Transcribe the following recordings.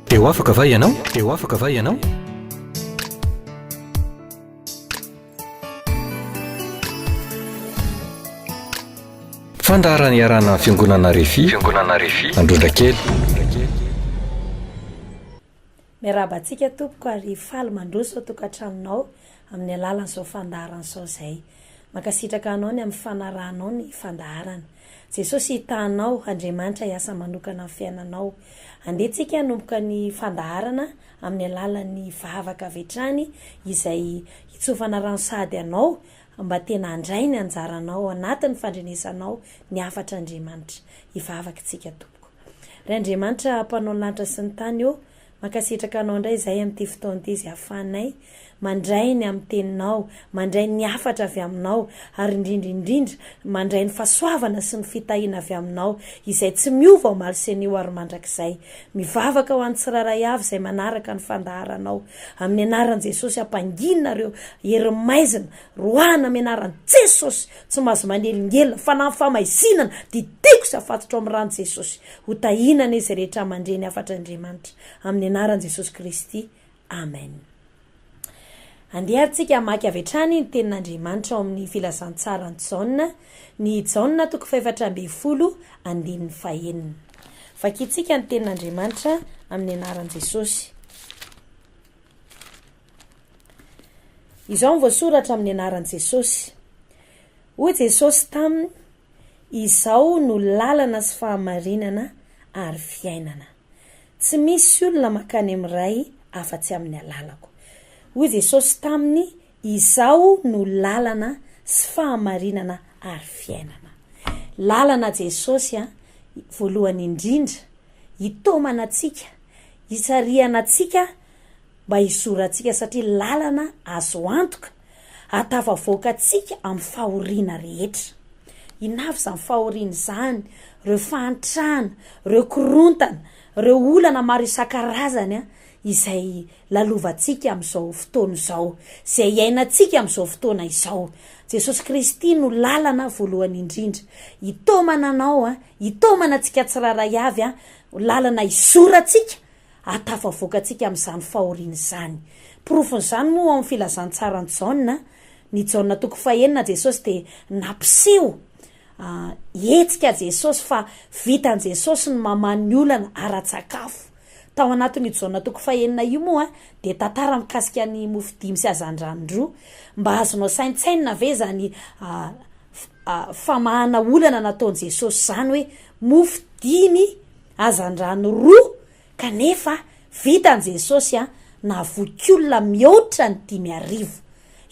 Te ho afaka va ianao? Te ho afaka va ianao? Fandaharana iarahana amin'ny Fiangonana Refi, Fiangonana Refi, Androndrakely. Miarahaba antsika tompoko ary faly mandroso ao tokantranonao amin'ny alalan'izao fandaharana izao izay. Mankasitraka anao ny amin'ny fanarahanao ny fandaharana. Jesosy hitaha anao, Andriamanitra hiasa manokana amin'ny fiainanao. Andeha tsika hanomboka ny fandaharana amin'ny alalan'ny vavaka avy hatrany izay hitsofana rano sahady anao mba tena handray ny anjaranao ao anatin'ny fandrenesanao ny hafatr'Andriamanitra. Hivavaka tsika tompoko. Ry Andriamanitra mpanao ny lanitra sy ny tany ô, Mankasitraka anao indray izahay amin'ity fotoana ity izay ahafahanay mandray ny amin'ny teninao, mandray ny hafatra avy aminao ary indrindra indrindra mandray ny fahasoavana sy ny fitahiana avy aminao izay tsy miova omaly sy anio ary mandrakizay. Mivavaka ho an'ny tsirairay avy izay manaraka ny fandaharanao. Amin'ny anaran'i Jesosy ampanginina ireo hery maizina, roahina amin'ny anaran'i Jesosy, tsy mahazo manelingelina, fanahy famaizinana, didiko sy afatotro amin'ny ran'i Jesosy. Ho tahiana anie izay rehetra mandre ny hafatr'Andriamanitra. Amin'ny anaran'i Jesosy Kristy. Amen. Andeha ary tsika hamaky avy hatrany ny tenin'Andriamanitra ao amin'ny filazantsaran'i Jaona, ny Jaona toko fahefatra ambin'ny folo andininy fahenina. Vakintsika ny tenin'Andriamanitra amin'ny anaran'i Jesosy. Izao no voasoratra amin'ny anaran'i Jesosy. Hoy Jesosy taminy, Izao no lalana sy fahamarinana ary fiainana. Tsy misy olona mankany amin'ny Ray afa-tsy amin'ny alalako. Hoy Jesosy taminy, Izaho no lalana sy fahamarinana ary fiainana. Lalana Jesosy a, voalohany indrindra, hitaomana antsika, hisarihana antsika mba hizorantsika satria lalana azo antoka hahatafavoaka antsika amin'ny fahoriana rehetra. Inona avy izany fahoriana izany? Ireo fahantrana, ireo korontana, ireo olana maro isan-karazany izay lalovantsika amin'izao fotoana izao, izay iainantsika amin'izao fotoana izao. Jesosy Kristy no lalana voalohany indrindra. Hitaomana anao, hitaomana antsika tsirairay avy, lalana hizorantsika hahatafavoaka antsika amin'izany fahoriana izany. Porofon'izany moa ao amin'ny filazantsaran'i Jaona, ny Jaona toko fahenina Jesosy dia nampiseho hetsika Jesosy fa vitan'i Jesosy ny mamaha ny olana ara-tsakafo. Tao anatin'io Jaona toko fahenina io moa dia tantara mikasika ny mofo dimy sy hazandrano roa. Mba azonao saintsainina ve izany famahana olana nataon'i Jesosy izany hoe mofo dimy hazandrano roa kanefa vitan'i Jesosy a nahavoky olona mihoatra ny 5000.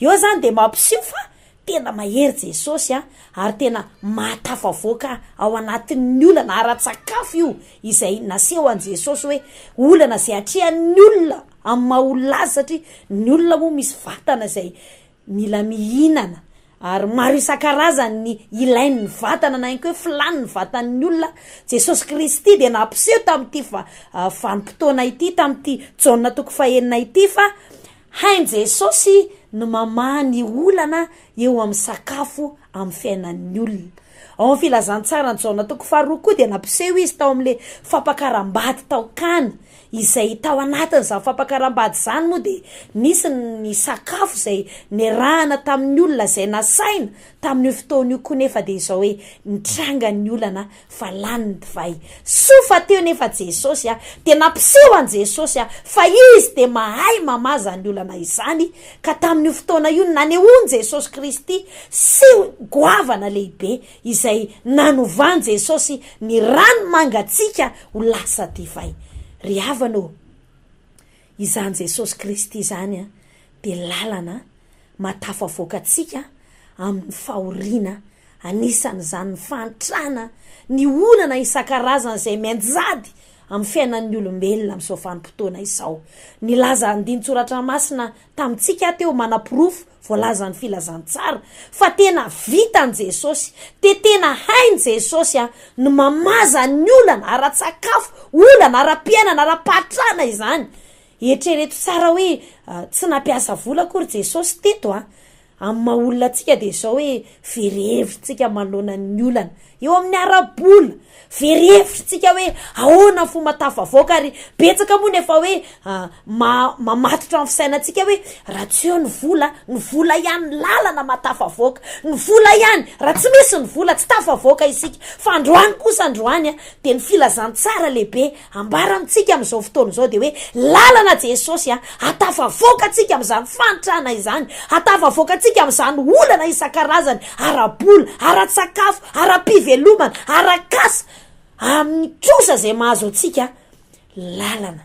Eo izany dia mampiseho fa tena mahery Jesosy a ary tena mahatafavoaka ao anatin'ny olana ara-tsakafo io izay naseho an'i Jesosy hoe olana izay atrehan'ny olona amin'ny maha olona azy satria ny olona moa misy vatana izay mila mihinana ary maro isan-karazany ny ilain'ny vatana na ihany koa hoe filàn'ny vatan'ny olona. Jesosy Kristy dia nampiseho tamin'ity vanim-potoana ity, tamin'ity Jaona toko fahenina ity fa hain'i Jesosy ny mamaha ny olana eo amin'ny sakafo amin'ny fiainan'ny olona. Ao amin'ny filazantsaran'i Jaona toko faharoa koa dia nampiseho izy tao amin'ilay fampakaram-bady tao Kana Izay tao anatin'izany fampakaram-bady izany moa dia nisy ny sakafo izay niarahana tamin'ny olona izay nasaina tamin'io fotoana io koa nefa dia izao hoe nitranga ny olana fa lany ny divay. Soa fa teo nefa Jesosy a, dia nampiseho an'i Jesosy a fa Izy dia mahay mamaha izany olana izany ka tamin'io fotoana io no nanehoan'i Jesosy Kristy seho goavana lehibe izay nanovan'i Jesosy ny rano mangatsiaka ho lasa divay. Ry havana ô, izany Jesosy Kristy izany dia lalana mahatafavoaka antsika amin'ny fahoriana, anisan'izany ny fahantrana, ny olana isan-karazany izay mianjady amin'ny fiainan'ny olombelona amin'izao vanim-potoana izao. Nilaza andinin-tsoratra masina tamintsika aho teo manaporofo voalazan'ny filazantsara fa tena vitan'i Jesosy, dia tena hain'i Jesosy ny mamaza ny olana ara-tsakafo, olana ara-piainana, ara-pahatrana izany. Eritrereto tsara hoe tsy nampiasa vola akory Jesosy teto a. Amin'ny maha olona antsika dia izao hoe very hevitra isika manoloana ny olana. eo amin'ny ara-bola, very hevitra tsika hoe ahoana ny fomba tafavoaka ary betsaka moa ny efa hoe mamatotra ny fisainantsika hoe raha tsy eo ny vola, ny vola ihany ny lalana mahatafavoaka, ny vola ihany, raha tsy misy ny vola tsy tafavoaka isika, fa androany kosa androany dia ny filazantsara lehibe Ambara amintsika amin'izao fotoana izao dia hoe lalana Jesosy a, hatafavoaka antsika amin'izany fahantrana izany, hatafavoaka antsika amin'izany olana isan-karazany, ara-bola, ara-tsakafo, ara-pivelomana, ara-kasa, amin'ny trosa izay mahazo antsika, lalana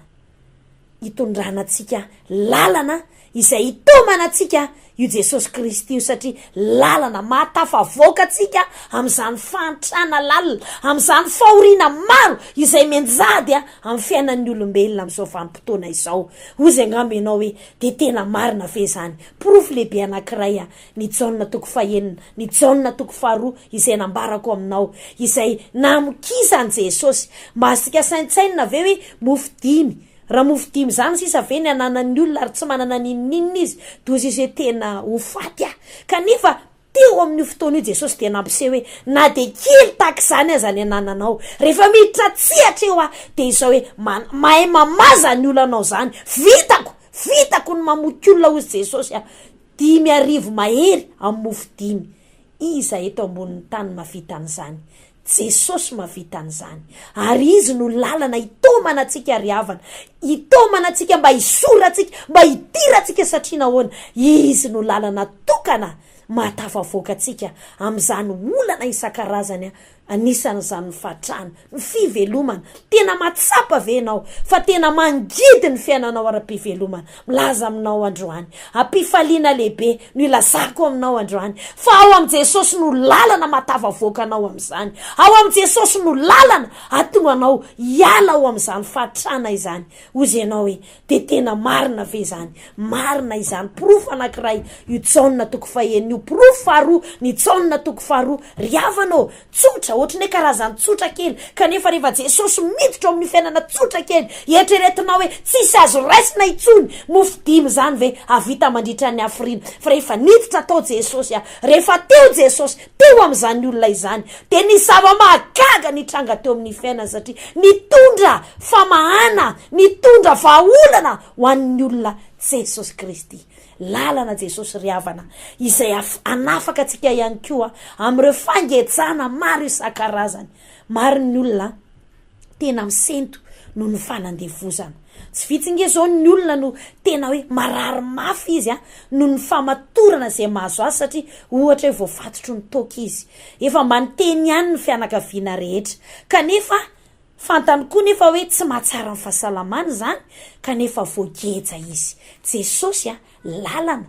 hitondrana antsika, lalana izay hitaomana antsika io Jesosy Kristy io satria lalana mahatafavoaka antsika amin'izany fahantrana lalina, amin'izany fahoriana maro izay mianjady amin'ny fiainan'ny olombelona amin'izao vanim-potoana izao. Hozy angamba ianao hoe, dia tena marina ve izany? Porofo lehibe anankiray ny Jaona toko fahenina, ny Jaona toko faharoa izay nambarako aminao, izay namokisan'i Jesosy. Mba azontsika saintsainina ve hoe mofo dimy Raha mofo dimy izany sisa ve ny ananan'ny olona ary tsy manana n'inon'inona izy, dia hoy Jesosy hoe tena ho faty aho. Kanefa teo amin'io fotoana io Jesosy dia nampiseho hoe na dia kely tahaka izany aza ny anananao, rehefa miditra an-tsehatra eo aho dia izao hoe mahay mamaza ny olanao izany, vitako, vitako ny mamoky olona hoy Jesosy aho, 5000 mahery amin'ny mofo dimy. Iza eto ambonin'ny tany mahavita an'izany? Jesosy mahavita an'izany. Ary Izy no lalana hitaomana antsika ry havana. Hitaomana antsika mba hisorantsika, mba hidirantsika satria nahoana? Izy no lalana tokana mahatafavoaka antsika amin'izany olana isan-karazany Anisan'izany ny fatrana, ny fivelomana. Tena mahatsapa ve ianao fa tena mangidy ny fiainanao ara-pivelomana? Milaza aminao androany, am-pifaliana lehibe no ilazako aminao androany, fa ao amin'i Jesosy no lalana mahatafavoaka anao amin'izany. Ao amin'i Jesosy no lalana hahatonga anao hiala ao amin'izany fatrana izany. Hozy ianao hoe, Dia tena marina ve izany? Marina izany. Porofo anankiray io Jaona toko fahenina io. Porofo faharoa ny Jaona toko faharoa. Ry havana ô, tsotra, ohatran'ny hoe karazany tsotra kely, kanefa rehefa Jesosy miditra ao amin'io fiainana tsotra kely, eritreretinao hoe tsisy azo raisina intsony, mofo dimy izany ve hahavita mandritra ny hafiriana? Fa rehefa niditra tao Jesosy, rehefa teo Jesosy, teo amin'izany olona izany, dia nisy zava-mahagaga nitranga teo amin'ny fiainany satria nitondra famahana, nitondra vahaolana ho an'ny olona Jesosy Kristy. Lalana Jesosy ry havana, izay hanafaka antsika ihany koa amin'ireo fangejana maro isan-karazany. Maro ny olona tena misento noho ny fanandevozana. Tsy vitsy nge zao ny olona no tena hoe marary mafy izy a, noho ny famatorana izay mahazo azy satria ohatra hoe voafatotry ny toaka izy. Efa mba niteny ihany ny fianakaviana rehetra kanefa fantany koa nefa hoe tsy mahatsara ny fahasalamany izany kanefa voageja izy. Jesosy a, lalana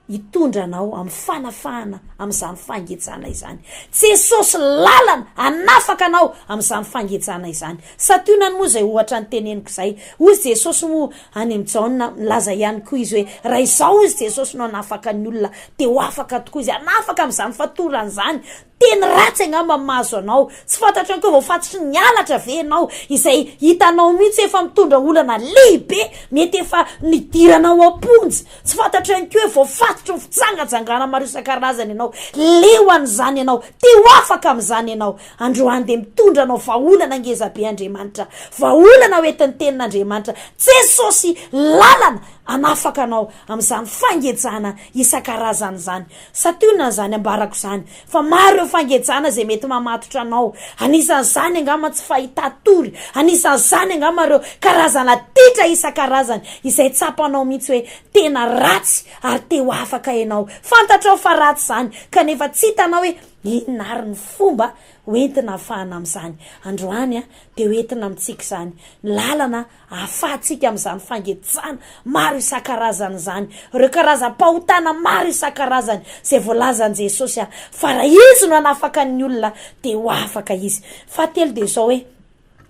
hitondra anao amin'ny fanafahana amin'izany fangejana izany. Jesosy lalana hanafaka anao amin'izany fangejana izany. Santionany moa izay ohatra noteneniko izay. Hoy Jesosy moa any amin'i Jaona, milaza ihany koa izy hoe, raha izao hozy Jesosy no hanafaka ny olona, dia ho afaka tokoa izy. Hanafaka amin'izany fatorana izany. Teny ratsy angamba no mahazo anao. Tsy fantatro ihany koa voafatotry ny halatra ve ianao, izay hitanao mihitsy efa mitondra olana lehibe, mety efa nidiranao am-ponja. Tsy fantatro ihany koa hoe voafatotry ny fijangajangana maro isan-karazany ianao. Leo an'izany ianao. Te ho afaka amin'izany ianao. Androany dia mitondra anao vahaolana ngeza be Andriamanitra. Vahaolana ho entin'ny tenin'Andriamanitra. Jesosy lalana hanafaka anao amin'izany fangejana isan-karazany izany. Santionany izany ambarako izany, fa maro ireo fangejana izay mety mamatotra anao. Anisan'izany angamba ny tsy fahitan-tory, anisan'izany angamba ireo karazana ditra isan-karazany izay tsapanao mihitsy hoe tena ratsy ary te ho afaka ianao. Fantatrao fa ratsy izany, kanefa tsy hitanao hoe inona ary ny fomba hoentina hahafahana amin'izany. Androany dia hoentina amintsika izany ny lalana Ahafahantsika amin'izany fangejana maro isan-karazany izany, ireo karazam-pahotana maro isan-karazany izay voalazan'i Jesosy fa raha Izy no hanafaka ny olona dia ho afaka izy. Fahatelo dia izao hoe,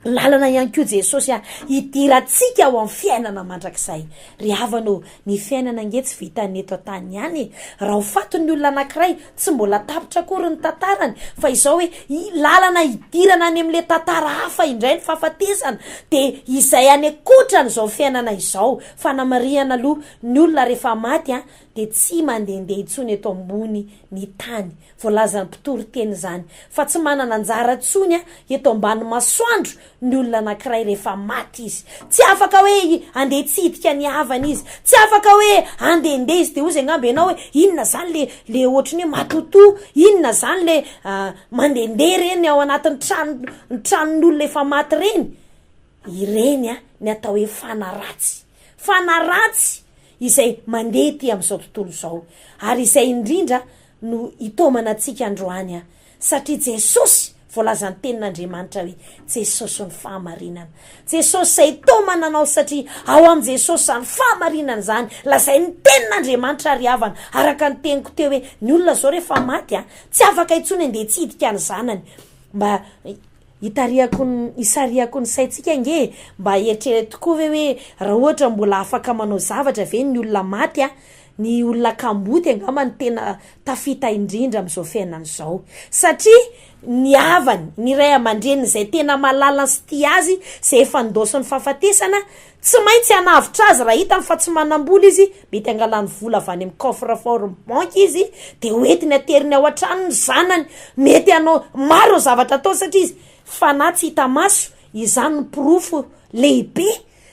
lalana ihany koa Jesosy hidirantsika ao amin'ny fiainana mandrakizay. Ry havana ô, ny fiainana ange tsy vitan'ny eto an-tany ihany e. Raha ho faty ny olona anankiray, tsy mbola tapitra akory ny tantarany, fa izao hoe lalana hidirana any amin'ilay tantara hafa indray ny fahafatesana, dia izay any ankoatran'izao fiainana izao. Fanamarihana aloha, ny olona rehefa maty an, dia tsy mandehandeha intsony eto ambony ny tany. Voalazan'ny mpitory teny izany fa tsy manana anjara intsony eto ambany masoandro ny olona anankiray rehefa maty izy. Tsy afaka hoe handeha hitsidika ny havany izy. Tsy afaka hoe handehandeha izy. Dia hozy angamba ianao hoe inona izany le le ohatry ny hoe matotoa, inona izany le mandehandeha ireny ao anatin'ny trano ny tranon'olona efa maty ireny. Ireny ny atao hoe fanahy ratsy. Fanahy ratsy izay mandeha ety amin'izao tontolo izao. Ary izay indrindra no hitaomana antsika androany satria Jesosy voalazan'ny tenin'Andriamanitra hoe Jesosy ny fahamarinana. Jesosy izay hitaomana anao satria ao amin'i Jesosy izany fahamarinana izany, lazain'ny tenin'Andriamanitra ry havana, araka ny teniko teo hoe ny olona izao rehefa maty tsy afaka intsony andeha hitsidika ny zanany mba Hitarihako ny, hisarihako ny saintsika ange e! Mba eritrereto tokoa ve hoe raha ohatra mbola afaka manao zavatra ve ny olona maty a? Ny olona kamboty angamba no tena tafita indrindra amin'izao fiainana izao. Satria ny havany, ny ray aman-dreniny izay tena malalany sy tia azy, izay efa nindaosin'ny fahafatesana, tsy maintsy hanavotra azy raha hitany fa tsy manam-bola izy, mety hangalany vola avy any amin'ny coffre fort ny banky izy de hoentiny ateriny ao an-trano ny zanany, mety hanao, maro ny zavatra ataony satria izy fanahy tsy hita maso, izany no porofo lehibe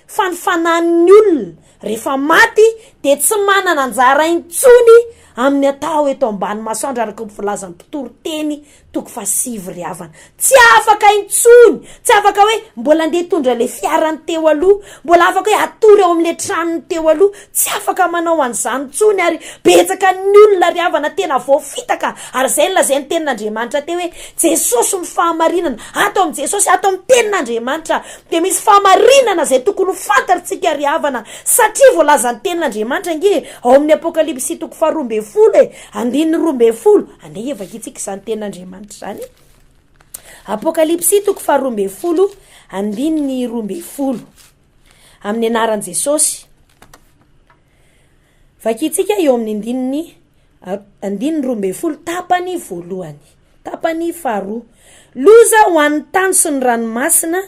fa ny fanahin'ny olona rehefa maty de tsy manana anjara intsony amin'ny atao eto ambany masoandro araka ny voalazan'ny mpitory teny Toko fahasivy ry havana. Tsy afaka intsony, tsy afaka hoe mbola andeha hitondra ilay fiarany teo aloha, mbola afaka hoe hatory ao amin'ilay tranony teo aloha, tsy afaka manao an'izany intsony ary betsaka ny olona ry havana tena voafitaka ary izay no lazain'ny tenin'Andriamanitra teo hoe Jesosy no fahamarinana, ato amin'i Jesosy, ato amin'ny tenin'Andriamanitra dia misy fahamarinana izay tokony ho fantatritsika ry havana satria voalazan'ny tenin'Andriamanitra ange ao amin'ny Apokalypsy toko faharoa ambinifolo e, andininy 12, Andeha hivakintsika izany tenin'Andriamanitra izany. Apokalypsy toko faharoa ambinifolo, andininy 12. Amin'ny anaran'i Jesosy. Vakintsika eo amin'ny andininy andininy 12 tapany voalohany, tapany faharoa. Loza ho an'ny tany sy ny ranomasina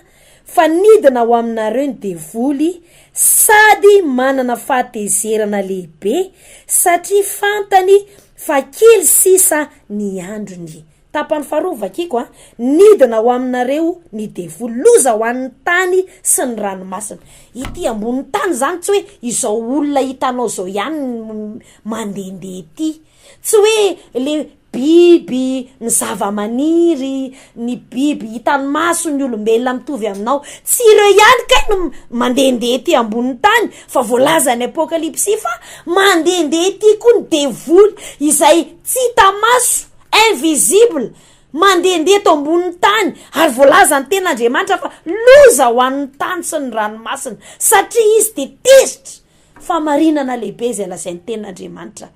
fa nidina ho aminareo ny devoly sady manana fahatezerana lehibe satria fantany fa kely sisa ny androny. Tapany faharoa vakiko a, nidina ho aminareo ny devoly, loza ho an'ny tany sy ny ranomasina. Ity ambonin'ny tany izany tsy hoe izao olona hitanao izao ihany no mandehandeha ety. Tsy hoe le biby, ny zava-maniry, ny biby hitan'ny maso, ny olombelona mitovy aminao. Tsy ireo ihany kay no mandehandeha ety ambonin'ny tany fa voalazan'ny Apokalypsy fa mandehandeha ety koa ny devoly izay tsy hita maso, invisible, mandehandeha eto ambonin'ny tany ary voalazan'ny tenin'Andriamanitra fa loza ho an'ny tany sy ny ranomasina satria izy dia tezitra. Fahamarinana lehibe izay lazain'ny tenin'Andriamanitra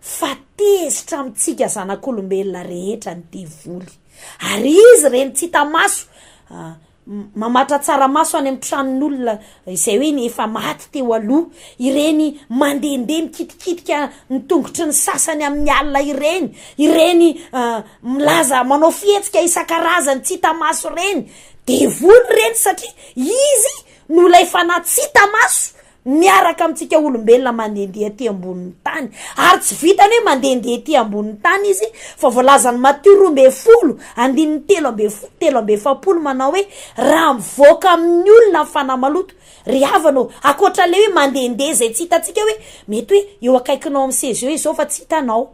fa tezitra amintsika zanak'olombelona rehetra ny devoly. Ary izy ireny tsy hita maso, mamatra tsaramaso any amin'ny tranon'olona izay hoe ny efa maty teo aloha, ireny mandehandeha mikitikitika ny tongotry ny sasany amin'ny alina ireny, ireny milaza manao fihetsika isan-karazany tsy hita maso ireny, devoly ireny satria izy no ilay fanahy tsy hita maso miaraka amintsika olombelona mandehandeha aty ambonin'ny tany. Ary tsy vitany hoe mandehandeha ety ambonin'ny tany izy, fa voalazan'i Matio 12, andininy 43 manao hoe, raha mivoaka amin'ny olona ny fanahy maloto, ry havana ô, ankoatra ilay hoe mandehandeha izay tsy hitantsika hoe, mety hoe eo akaikinao amin'ny seza eo izao fa tsy hitanao,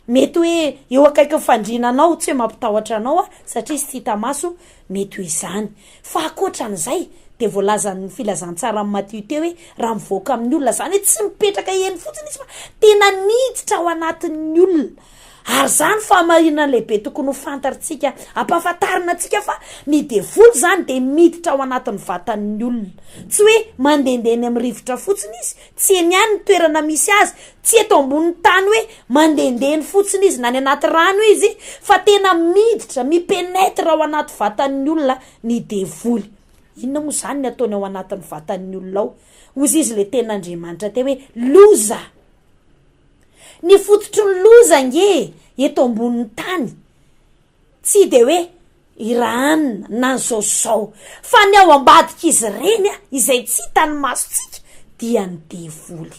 mety hoe eo akaikin'ny fandriana anao, tsy hoe mampitahotra anao aho, satria izy tsy hita maso, mety ho izany. Fa ankoatran'izay dia voalazan'ny filazantsaran'i Matio teo hoe raha mivoaka amin'ny olona, izany hoe tsy mipetraka eny fotsiny izy fa tena miditra ao anatin'ny olona. Ary izany fahamarinana lehibe tokony ho fantatritsika, ampahafantarina antsika fa ny devoly izany dia miditra ao anatin'ny vatan'ny olona. Tsy hoe mandehandeha eny amin'ny rivotra fotsiny izy, tsy eny ihany ny toerana misy azy, tsy eto ambonin'ny tany hoe mandehandeha eny fotsiny izy na any anaty rano izy fa tena miditra, mi-pénètre ao anaty vatan'ny olona ny devoly. Inona moa izany ny ataony ao anatin'ny vatan'ny olona ao? Hozy izy ilay tenin'Andriamanitra teo hoe loza! Ny fototry ny loza ange eto ambonin'ny tany tsy dia hoe i Rahanina na ny zao sy zao fa ny ao ambadik'izy ireny izay tsy hitan'ny masontsika dia ny devoly.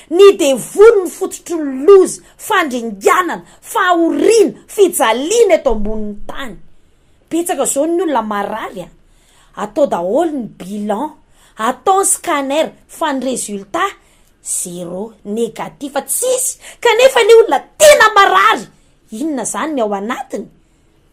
Ny devoly no fototry ny loza, fandringanana, fahoriana, fijaliana eto ambonin'ny tany. Betsaka zao ny olona marary a! Atao daholo ny bilan, atao ny scanner fa ny résultat zéro, négatif, tsisy! Kanefa ny olona tena marary! Inona zany ny ao anatiny?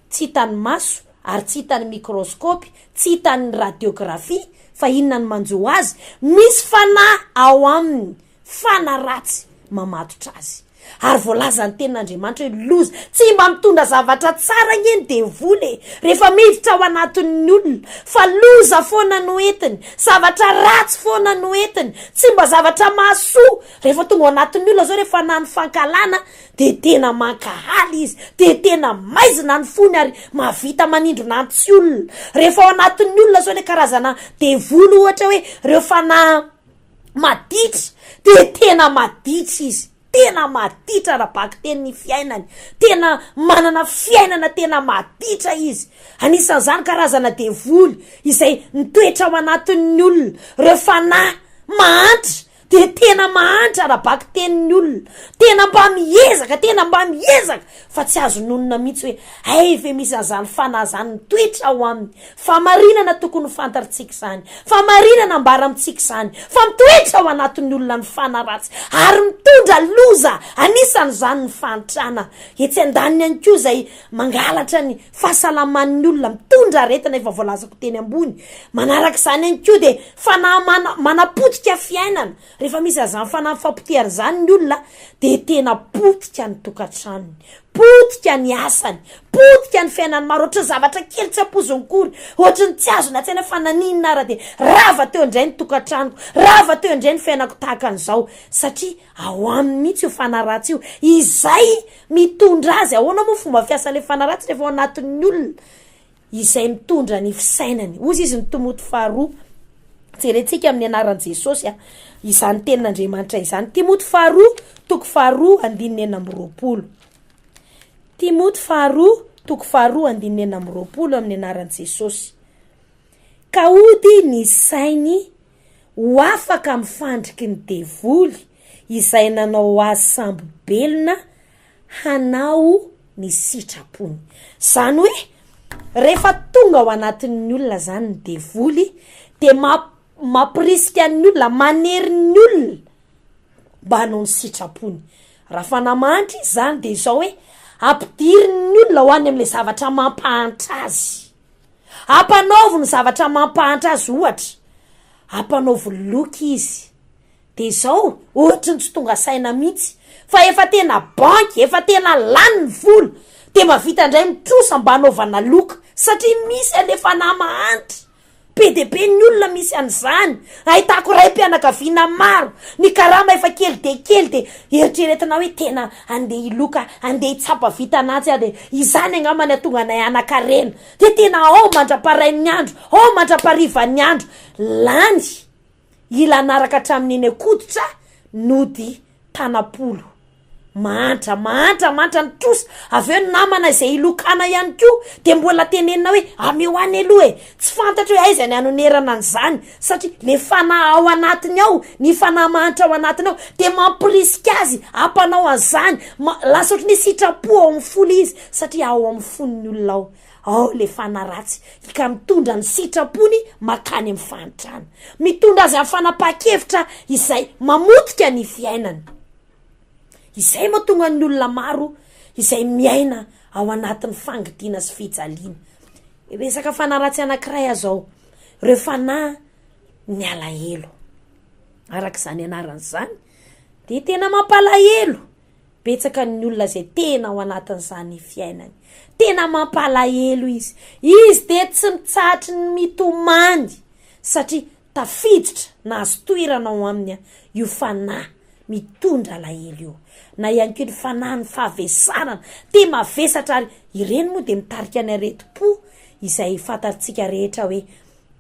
Tsy hitan'ny maso ary tsy hitan'ny microscope, tsy hitan'ny radiographie fa inona no manjo azy? Misy fanahy ao aminy, fanahy ratsy mamatotra azy. Ary voalazan'ny tenin'Andriamanitra hoe loza, tsy mba mitondra zavatra tsara ange ny devoly e, rehefa miditra ao anatin'ny olona, fa loza foana no entiny, zavatra ratsy foana no entiny, tsy mba zavatra mahasoa. Rehefa tonga ao anatin'ny olona zao rehefa fanahy ny fankahalana dia tena mankahala izy, dia tena maizina ny fony ary mahavita manindrona antsy olona. Rehefa ao anatin'ny olona zao le karazana devoly ohatra hoe reo fanahy maditra dia tena maditra izy, tena maditra ara-bakiteny ny fiainany, tena manana fiainana tena maditra izy. Anisan'izany karazana devoly izay mitoetra ao anatin'ny olona, reo fanahy mahantra Dia tena mahantra ara-bakiteny ny olona, tena mba miezaka, tena mba miezaka, fa tsy azo nonina mihitsy hoe hay ve misy an'izany fanahy izany mitoetra ao aminy. Fahamarinana tokony ho fantatrtsika izany, fahamarinana ambara amintsika izany, fa mitoetra ao anatin'ny olona ny fanahy ratsy, ary mitondra loza, anisan'izany ny fahantrana. Etsy andaniny ihany koa izay mangalatra ny fahasalaman'ny olona, mitondra aretina efa voalazako teny ambony. Manaraka izany ihany koa dia fanahy mana- manapotika fiainana. Rehefa misy an'izany fanahy mifampotehana izany ny olona dia tena potika ny tokantranony, potika ny asany, potika ny fiainany maro, ohatry ny zavatra kely tsy ampoiziny kory, ohatry ny tsy azony an-tsaina fa naninona ara dia rava teo indray ny tokantranoko, rava teo indray ny fiainako tahaka an'izao, satria ao aminy mihitsy io fanahy ratsy io, izay mitondra azy, ahoana moa fomba fiasan'ilay fanahy ratsy rehefa ao anatin'ny olona, izay mitondra ny fisainany, hozy izy ny Timoty faharoa, jerentsika amin'ny anaran'i Jesosy a, izany tenin'Andriamanitra izany, Timoty faharoa, toko faharoa, andininy 26, Timoty faharoa, toko faharoa, andininy 26 amin'ny anaran'i Jesosy, ka hody ny sainy ho afaka amin'ny fandriky ny devoly izay nanao azy sambo-belona hanao ny sitrapony. Izany hoe rehefa tonga ao anatin'ny olona izany ny devoly dia mampirisika ny olona, manery ny olona mba hanao ny sitrapony. Raha fanahy mahantra izy izany dia izao hoe ampidiriny ny olona ho any amin'ilay zavatra mampahantra azy. Ampanaovy ny zavatra mampahantra azy ohatra, ampanaovy loka izy, de izao ohatry ny tsy tonga saina mihitsy fa efa tena banky, efa tena lany ny vola, de mahavita indray mitrosa mba hanaovana loka satria misy anle fanahy mahantra, be dia be ny olona misy an'izany, ahitako raim-pianakaviana maro, ny karama efa kely dia kely de eritreretina hoe tena andeha hiloka, andeha hitsapa vintana atsy aho de izany angamba ny hahatonga anay hanan-karena. Dia tena ao mandra-parain'ny andro, ao mandra-parivan'ny andro, lany ila hanaraka hatramin'ny eny an-koditra nody tanam-polo. Mahantra, mahantra, mahantra ny trosa, avy eo ny namana izay hilokana ihany koa dia mbola tenenina hoe ameo any aloha e, tsy fantatro hoe aiza ny hanonerana an'izany satria le fanahy ao anatiny ao, ny fanahy mahantra ao anatiny ao dia mampirisika azy hampanao an'izany, lasa ohatran'ny hoe sitrapo ao amin'ny fo le izy satria ao amin'ny fon'ny olona ao. Ao le fanahy ratsy ka mitondra ny sitrapony makany amin'ny fahantrana. Mitondra azy amin'ny fanapahan-kevitra izay mamotika ny fiainany. Izay mahatonga ny olona maro izay miaina ao anatin'ny fangidiana sy fijaliana. Resaka fanahy ratsy anankiray azao, ireo fanahy ny alahelo. Araka izany anarany izany dia tena mampalahelo. Betsaka ny olona izay tena ao anatin'izany fiainany. Tena mampalahelo izy. Izy dia tsy mitsahatry ny mitomany satria tafiditra nahazo toerana ao aminy io fanahy mitondra alahelo io. Na ihany koa ny fanahin'ny fahavesarana, tia mavesatra ary ireny moa dia mitarika ny aretim-po izay fantatsika rehetra hoe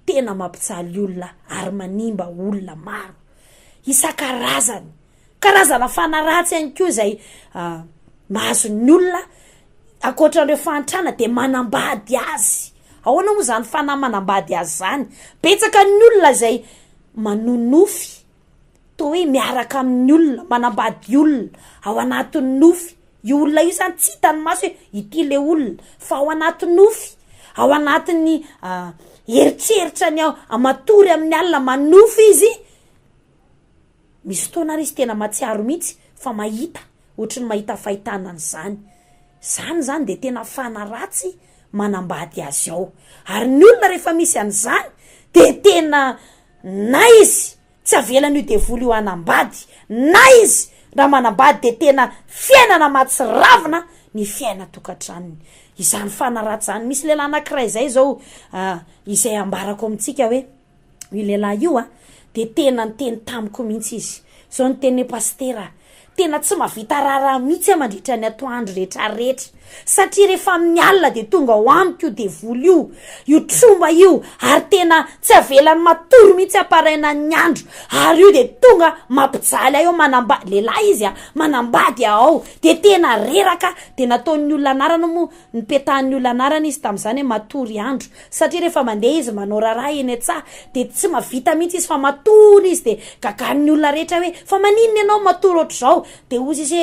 tena mampijaly olona ary manimba olona maro isan-karazany. Karazana fanahy ratsy ihany koa izay mahazo ny olona ankoatran'ireo fahantrana dia manambady azy. Ahoana moa izany fanahy manambady azy izany? Betsaka ny olona izay manonofy. toa hoe miaraka amin'ny olona, manambady olona ao anatin'ny nofy, io olona io zany tsy hitan'ny maso hoe ity le olona fa ao anaty nofy, ao anatin'ny eritreritra ny ao, matory amin'ny alina manofy izy, misy fotoana ary izy tena mahatsiaro mihitsy fa mahita, ohatry ny mahita fahitana an'izany, zany zany de tena fanahy ratsy manambady azy ao, ary ny olona rehefa misy an'izany de tena na izy tsy avelan'io devoly io hanambady, na izy raha manambady de tena fiainana mahatsiravina ny fiainan-tokantranony, izany fanahy ratsy izany, misy lehilahy anakiray zay zao izay ambarako amintsika hoe io lehilahy io a, de tena niteny tamiko mihitsy izy, zao niteny hoe pasitera a, tena tsy mahavita raharaha mihitsy aho mandritra ny atoandro retraretra, satria rehefa amin'ny alina de tonga ao amiko io devoly io, io tromba io, ary tena tsy avelany matory mihitsy amparaina ny andro, ary io de tonga mampijaly ahy eo, manamba-, lehilahy izy a, manambady aho ao, de tena reraka, de nataon'ny olona anarana moa, Nipetahan'ny olona anarana izy tamin'izany hoe matory andro, satria rehefa mandeha izy manao raharaha eny an-tsaha dia tsy mahavita mihitsy izy fa matory izy, dia gagan'ny olona rehetra hoe fa maninona ianao matory ohatr'izao? Dia hozy izy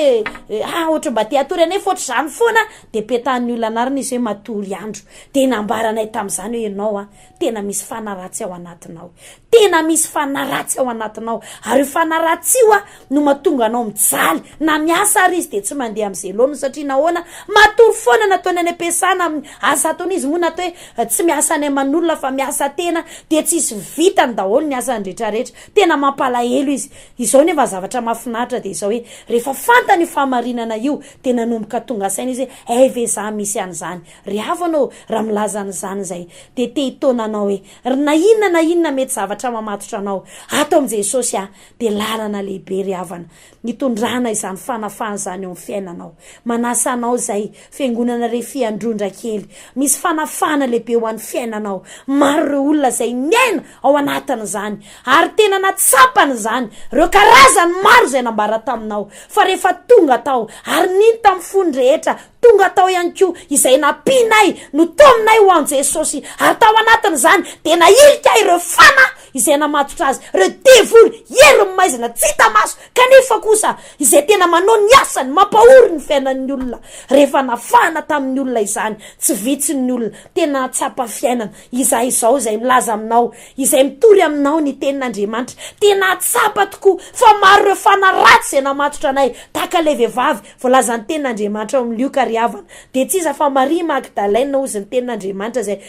hoe ah ohatry mba te hatory anefa ohatr'izany foana, dia petahan'ny olona anarana izy hoe matory andro. Dia nambaranay tamin'izany hoe ianao an, tena misy fanahy ratsy ao anatinao, tena misy fanahy ratsy ao anatinao, ary io fanahy ratsy io a no mahatonga anao mijaly, na miasa ary izy de tsy mandeha am'izay laoniny satria nahoana, matory foana nataony any am-piasana, amin'ny asa ataony izy moa natao hoe tsy miasa any aman'olona fa miasa tena, de tsisy vitany daholo ny asany retraretra, tena mampalahelo izy, izao nefa ny zavatra mahafinaritra de izao hoe rehefa fantany io fahamarinana io de nanomboka tonga saina izy hoe hay ve za misy an'izany, Ry havana ô, raha milaza an'izany izay, dia te hitaona anao hoe, ry na inona na inona mety zavatra mamatotra anao, ato amin'i Jesosy aho, dia lalana lehibe ry havana, hitondrana izany fanafahana izany eo amin'ny fiainanao. Manasa anao izay, Fiangonana Refi Androndra kely, misy fanafahana lehibe ho an'ny fiainanao. Maro ireo olona izay miaina ao anatin'izany, ary tena natsapany izany, ireo karazany maro izay nambara taminao, fa rehefa tonga tao, ary nino tamin'ny fony rehetra, Tonga tao ihany koa izay nampianay, notominay ho an'i Jesosy, ary tao anatin'izany dia nahilika ireo fanahy izay namatotra azy, ireo devoly, herin'ny maizina tsy hita maso, kanefa kosa izay tena manao ny asany, mampahory ny fiainan'ny olona. Rehefa nafahana tamin'ny olona izany, tsy vitsy ny olona tena nahatsapa fiainana. Izaho izao izay milaza aminao, izay mitory aminao ny tenin'Andriamanitra, tena nahatsapa tokoa fa maro ireo fanahy ratsy izay namatotra anay, tahaka ilay vehivavy Voalazan'ny tenin'Andriamanitra ao amin'ny Lioka ry havana, dia tsy iza fa Maria Magdalena hozy ny tenin'Andriamanitra izay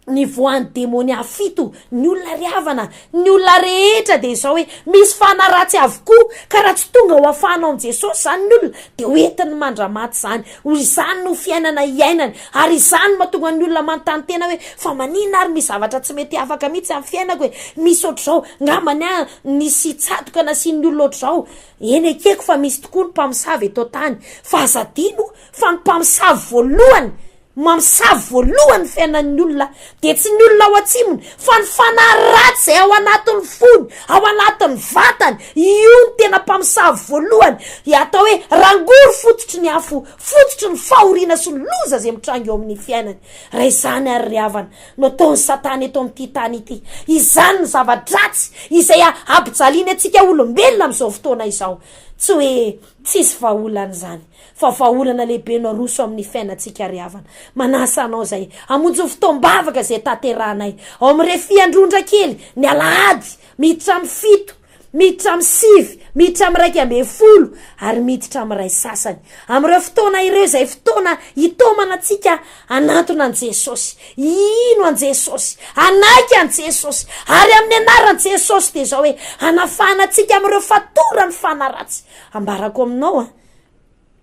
nivoahan'ny demonia fito, ny olona ry havana, ny olona rehetra dia izao hoe misy fanahy ratsy avokoa, ka raha tsy tonga ho afahanao amin'i Jesosy izany ny olona dia ho entiny mandra-maty izany, ho izany no fiainana iainany, ary izany no mahatonga ny olona manontany tena hoe fa maninona ary misy zavatra tsy mety afaka mihitsy amin'ny fiainako e, misy ohatr'izao, ngambany aho nisy tsatoka nasian'ny olona ohatr'izao, Eny ekeko fa misy tokoa ny mpamosavy eto an-tany fa aza adino fa ny mpamosavy voalohany mamosavy voalohany ny fiainan'ny olona dia tsy ny olona ao atsimony fa ny fanahy ratsy izay ao anatin'ny fony, ao anatin'ny vatany, io no tena mpamosavy voalohany, atao hoe rangory fototry ny afo, fototry ny fahoriana sy ny loza izay mitranga eo amin'ny fiainany. Raha izany ary ry havana no ataon'i Satana eto amin'ity tany ity. Izany ny zava-dratsy izay ampijaliany antsika olombelona amin'izao fotoana izao. Tsy hoe tsisy vahaolana izany, fa vahaolana lehibe no aroso amin'ny fiainantsika ry havana. Manasa anao izay hamonjy ny fotoam-bavaka izay tanterahanay ao amin'ny Refi Androndra kely ny alahady miditra amin'ny fito miditra amin'ny sivy, miditra amin'ny 11 ary miditra amin'ny iray sasany. Amin'ireo fotoana ireo izay fotoana hitaomana antsika hanantona an'i Jesosy, hino an'i Jesosy, hanaiky an'i Jesosy, ary amin'ny anaran'i Jesosy dia izao hoe hanafahana antsika amin'ireo fatoran'ny fanahy ratsy. Ambarako aminao an,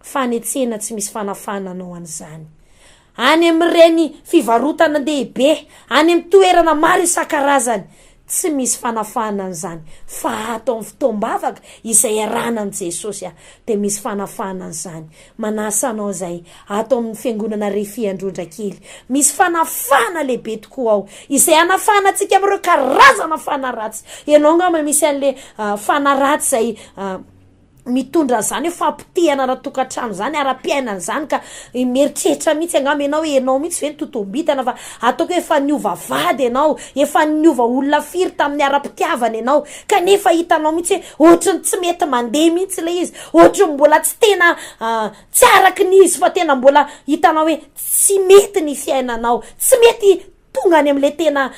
Fanetsehana tsy misy fanafahana anao an'izany. Any amin'ireny fivarotana lehibe, any amin'ny toerana maro isan-karazany, tsy misy fanafahana an'izany. Fa ato amin'ny fotoam-bavaka izay iarahana amin'i Jesosy dia misy fanafahana an'izany. Manasa anao izay ato amin'ny fiangonana Refi Androndrakely. Misy fanafahana lehibe tokoa ao, izay hanafahana antsika amin'ireo karazana fanahy ratsy. Ianao angamba misy an'ilay fanahy ratsy izay. mitondra an'izany hoe fahapotehana ara-tokantrano izany, ara-piainana izany ka mieritreritra mihitsy angamba ianao hoe ianao mihitsy ve no totoam-bintana fa ataoko hoe efa niova vady ianao, efa niova olona firy tamin'ny ara-pitiavana ianao kanefa hitanao mihitsy hoe ohatry ny tsy mety mandeha mihitsy ilay izy, ohatry ny mbola tsy tena tsy araky ny izy fa tena mbola hitanao hoe tsy mety ny fiainanao, tsy mety tonga any amin'ilay tena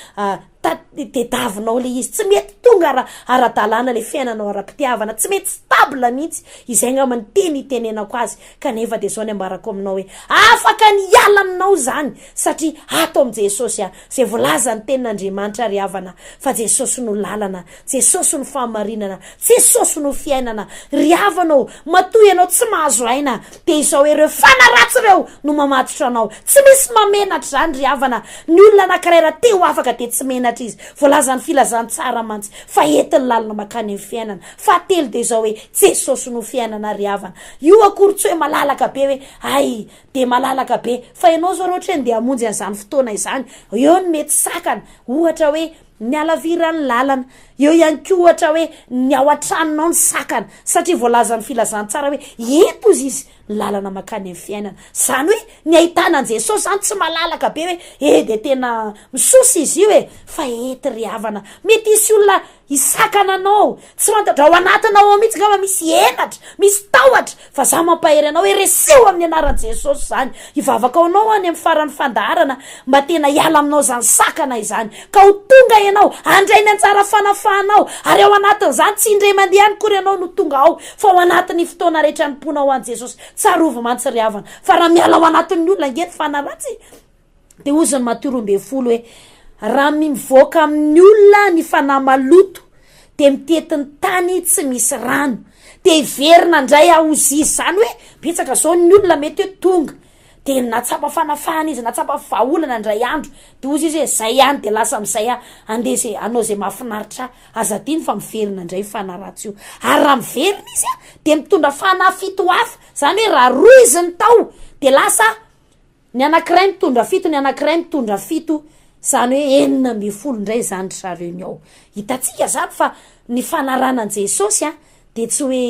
tadiavinao ilay izy, tsy mety tonga ara ara-dalàna ilay fiainanao ara-pitiavana, tsy mety stable mihitsy, izay angamba ny teny itenenako azy, kanefa dia izao ny ambarako aminao hoe afaka ny hiala aminao izany satria ato amin'i Jesosy aho, izay voalazan'ny tenin'Andriamanitra ry havana fa Jesosy no lalana, Jesosy no fahamarinana, Jesosy no fiainana, ry havana ô, matoa ianao tsy mahazo aina dia izao ireo fana ratsy ireo no mamatotra anao, tsy misy mamenatra izany ry havana, ny olona anankiray raha te ho afaka dia tsy menatra izy, voalazan'ny filazantsara mantsy fa entiny lalina mankany amin'ny fiainana, fahatelo dia izao hoe Jesosy no fiainana ry havana, io akory tsy hoe malalaka be hoe hay dia malalaka be, fa ianao izao raha ohatra hoe ndeha hamonjy an'izany fotoana izany, eo no mety sakana, ohatra hoe ny halaviran'ny lalana, eo ihany koa ohatra hoe ny ao an-tranonao ny sakana, satria voalazan'ny filazantsara hoe eto ozy izy ny lalana mankany amin'ny fiainana, izany hoe ny ahitana an'i Jesosy izany tsy malalaka be hoe e dia tena misosa izy io e, fa ety ry havana, mety hisy olona hisakana anao, tsy fantatra ao anatinao ao mihitsy angamba misy henatra, misy tahotra, fa za mampahery anao hoe reseo amin'ny anaran'i Jesosy izany, hivavaka ho anao any amin'ny faran'ny fandaharana mba tena hiala aminao izany sakana izany, ka ho tonga ianao handray ny anjara fanafahanao, ary ao anatin'izany tsy indray mandeha ihany akory ianao no tonga ao, fa ao anatin'ny fotoana rehetra anompoanao an'i Jesosy, tsarovy mantsy ry havana, fa raha miala ao anatin'ny olona ange ny fanahy ratsy e! Dia hozy ny Matio 12 hoe, Raha mivoaka amin'ny olona ny fanahy maloto, dia mitety ny tany tsy misy rano, dia hiverina indray aho hozy izy. Izany hoe, betsaka izao ny olona mety hoe tonga, dia nahatsapa fanafahana izy, nahatsapa vahaolana indray andro, dia hozy izy hoe, izay ihany, dia lasa amin'izay aho, handeha izay, hanao izay mahafinaritra ahy. Aza adino fa miverina indray io fanahy ratsy io. Ary raha miverina izy, dia mitondra fanahy fito hafa. Izany hoe, raha roa izy ny tao, dia lasa Ny anankiray mitondra fito, ny anankiray mitondra fito, izany hoe 16 indray izany ry zareo ny ao. Hitantsika izany fa ny fanarahana an'i Jesosy an, dia tsy hoe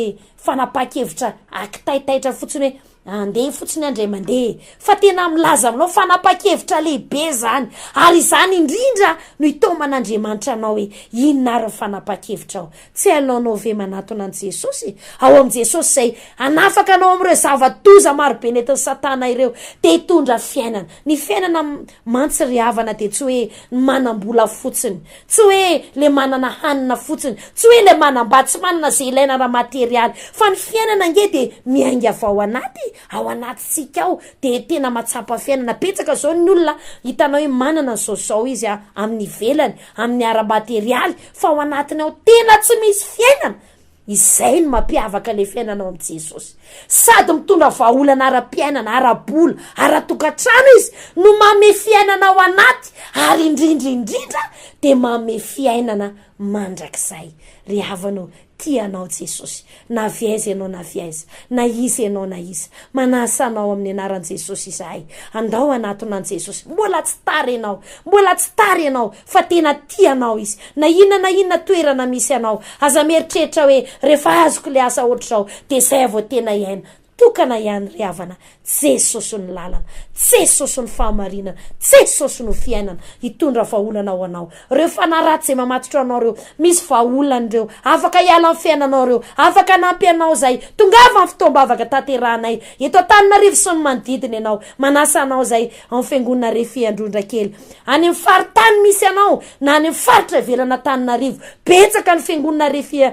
fanapahan-kevitra akitaitaitra fotsiny hoe andeha fotsiny aho indray mandeha e, fa tena milaza aminao fanapahan-kevitra lehibe izany, ary izany indrindra no itaoman'Andriamanitra anao hoe inona ary ny fanapahan-kevitrao. Tsy halaonao ve manatona an'i Jesosy? Ao amin'i Jesosy izay hanafaka anao amin'ireo zava-doza marobe nentin'i Satana ireo, dia hitondra fiainana. Ny fiainana mantsy ry havana dia tsy hoe ny manam-bola fotsiny, tsy hoe le manana hanina fotsiny, tsy hoe le manambady, tsy manana izay ilaina ara-materialy, fa ny fiainana ange dia miainga avy ao anaty, ao anatintsika ao, dia tena mahatsapa fiainana. Betsaka izao ny olona hitanao hoe manana an'izao sy izao izy amin'ny ivelany, amin'ny ara-materialy, fa ao anatiny ao tena tsy misy fiainana, izay no mampiavaka ilay fiainana ao amin'i Jesosy. Sady mitondra vahaolana ara-piainana, ara-bola, ara-tokantrano izy no manome fiainana ao anaty ary indrindra indrindra dia manome fiainana mandrakizay. Ry havana ô, Tia anao Jesosy, na avy aiza ianao na avy aiza, na iza ianao na iza. Manasa anao amin'ny anaran'i Jesosy izahay. Andao hanatona an'i Jesosy. Mbola tsy tara ianao, mbola tsy tara ianao, fa tena tia anao Izy. Na inona na inona toerana misy anao, aza mieritreritra hoe rehefa azoko ilay asa ohatr'izao dia izay aho vao tena hiaina. Tokana ihany ry havana, Jesosy no lalana, Jesosy no fahamarinana, Jesosy no fiainana, hitondra vahaolana ho anao. Ireo fanahy ratsy izay mamatotra anao ireo, misy vahaolana ireo, afaka hiala amin'ny fiainanao ireo, afaka hanampy anao izay. Tongava amin'ny fotoam-bavaka tanterahanay eto Antananarivo sy ny manodidina ianao. Manasa anao izay ao amin'ny fiangonana Refi Androndrakely. Any amin'ny faritany misy anao na any amin'ny faritra ivelan'Antananarivo, betsaka ny fiangonana Refi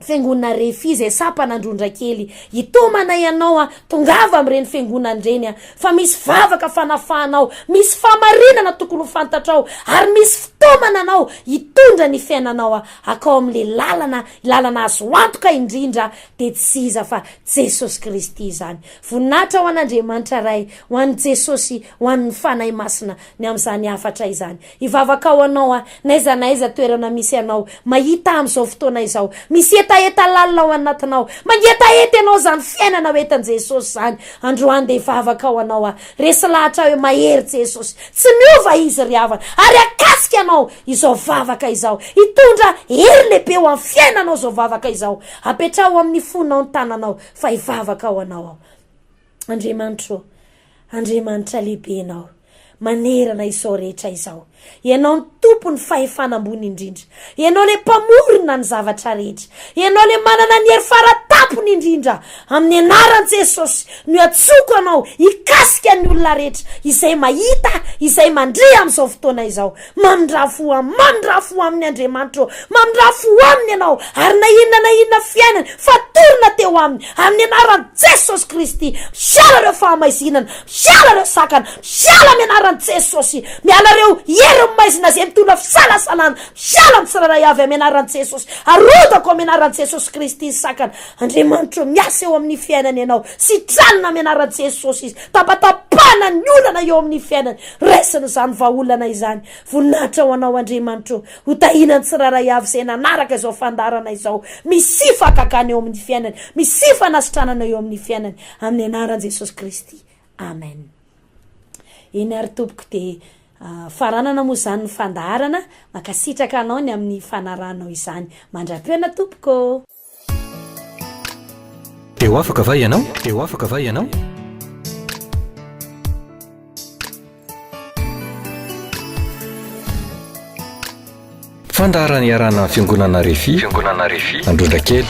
Fiangonana Refi izay sampana Androndrakely hitomana ianao a, tongava amin'ireny fiangonana ireny a, fa misy vavaka fanafahana ao, misy fahamarinana tokony ho fantatrao ary misy fitaomana anao hitondra ny fiainanao a, akao amin'le lalana, lalana azo antoka indrindra dia tsy iza fa Jesosy Kristy izany. Voninahitra ho an'Andriamanitra Ray, ho an'i Jesosy, ho an'ny Fanahy Masina ny amin'izany hafatra izany. Hivavaka ho anao aho, n'aiza n'aiza toerana misy anao, mahita ahy amin'izao fotoana izao. Misy eto. hetaheta lalina ao anatinao. Mangetaheta ianao izany fiainana ho entin'i Jesosy izany. Androany dia hivavaka ho anao aho. Resy lahatra aho hoe mahery Jesosy. Tsy miova Izy ry havana. Ary hakasika anao izao vavaka izao. Hitondra hery lehibe ho amin'ny fiainanao izao vavaka izao. Apetraho amin'ny fonao ny tananao fa hivavaka ho anao aho. Andriamanitro ô, Andriamanitra lehibe Ianao, manerana izao rehetra izao. Ianao no Tompon'ny fahefana ambony indrindra. Ianao ilay Mpamorona ny zavatra rehetra. Ianao ilay manana ny hery fara tampony indrindra. Amin'ny anaran'i Jesosy no iantsoako Anao hikasika ny olona rehetra izay mahita, izay mandre amin'izao fotoana izao. Mamindrà fo aminy, mamindrà fo aminy Andriamanitra ô, mamindrà fo aminy Ianao, ary na inona na inona fiainany, fatorina teo aminy, amin'ny anaran'i Jesosy Kristy, miala ireo fahamaizinana, miala ireo sakana, miala amin'ny anaran'i Jesosy, miala ireo herin'ny maizina izay mitondra fisalasalana, miala amin'ny tsirairay avy amin'ny anaran'i Jesosy, arodako amin'ny anaran'i Jesosy Kristy ny sakana, Andriamanitra ô, miasa eo amin'ny fiainany Ianao, sitranina amin'ny anaran'i Jesosy izy, tapatapahana ny olana eo amin'ny fiainany, Raisina izany vahaolana izany. Voninahitra ho Anao Andriamanitra o. Ho tahiana ny tsirairay avy izay nanaraka izao fandaharana izao. Misia fahagagana eo amin'ny fiainany. Misia fanasitranana eo amin'ny fiainany. Amin'ny anaran'i Jesosy Kristy. Amen. Eny ary tompoko dia faranana moa izany ny fandaharana. Mankasitraka anao ny amin'ny fanarahanao izany. Mandra-pihaona tompoko ô. Dia ho afaka va ianao? Dia ho afaka va ianao? Fandaharana iarahana amin'ny Fiangonana Refi, Fiangonana Refi, Androndrakely.